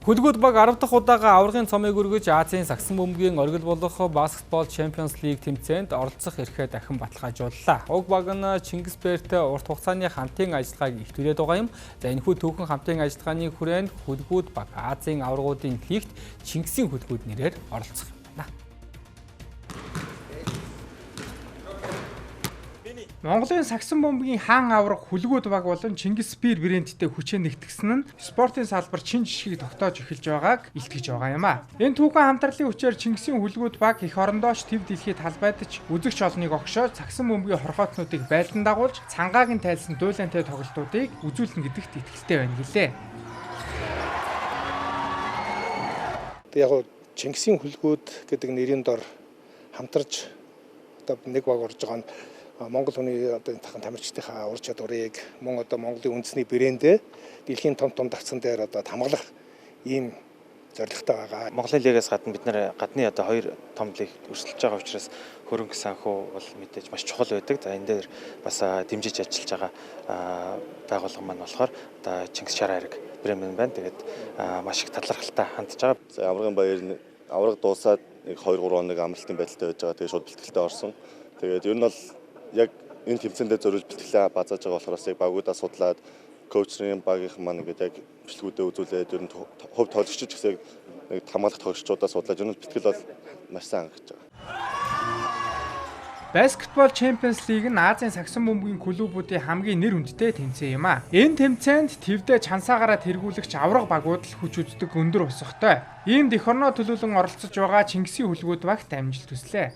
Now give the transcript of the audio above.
Хүлгүүд баг 10 дахь удаага аваргын цомыг өргөж Азийн сагсан бөмбөгийн оргил болох Баскетбол Champions League тэмцээнд оролцох эрхээ дахин баталгаажууллаа. Уг баг нь Чингис Бэртэй урт хугацааны хамтын ажиллагааг эхлүүлээд байгаа юм. За, энэхүү түүхэн хамтын ажиллагааны хүрээнд Хүлгүүд баг Азийн аваргуудын лигт Чингисийн хүлгүүд нэрээр оролцох юм байна. Монголын сагсан бөмбөгийн хаан аварга Хүлгүүд баг болон Чингис Спир брэндтэй хүчээ нэгтгсэн нь спортын салбар чин жишгийг тогтоож эхэлж байгааг илтгэж байгаа юм а. Энэ түүхэн хамтралын хүчээр Чингисийн Хүлгүүд баг эх орондоо ч төв дэлхийд талбайдаж үзэгч олныг огшоож сагсан бөмбөгийн хорхоотнуудыг байлдан дагуулж цангааг нь тайлсан дуйлантай тоглолтуудыг үзүүлнэ гэдэгт итгэлтэй байна гэлээ. Яг Чингисийн Хүлгүүд гэдэг нэрийн дор хамтарч одоо нэг баг орж байгаа нь Монгол хүний одоо энэ тахан тамирчдынхаа ур чадварыг мөн одоо Монголын үндэсний брэндээ дэлхийн том том давцсан дээр одоо хамгаалах ийм зорилготой байгаа. Монголын лигээс гадна бид нэр гадны одоо хоёр том лиг өрсөлдөж байгаа учраас хөрөнгө санхүү бол мэдээж маш чухал байдаг. За, энэ дээр бас дэмжиж ажиллаж байгаа байгууллага маань болохоор одоо Чингис шар хайраг брэнд байна. Тэгээд маш их талархалтай хандж байгаа. За, аваргын баяр аварга дуусаад нэг 2 3 хоног амралтын байдалтай байж байгаа. Тэгээд шууд бэлтгэлтэй орсон. Тэгээд ер нь бол яг энэ тэмцээндээ зориулж бэлтгэлээ базааж байгаа болохоос яг багуудаа судлаад коучрын багийнхан маань ингээд яг бичлэгүүдээ үзүүлээд ер нь хувь тоглогчид ч гэсэн нэг хамгаалах тоглогчдуудаа судлаад ер нь бэлтгэл бол маш сайн хангаж байгаа. Баскетбол Champions League нь Азийн сагсан бөмбөгийн клубүүдийн хамгийн нэр хүндтэй тэмцээн юм а. Энэ тэмцээнд твдээ чансаагаараа тэргүүлэгч аварга багууд л хүч үздэг өндөр босготой. Иймд эх орноо төлөөлөн оролцож байгаа Чингисийн Хүлгүүд багт амжилт хүслээ.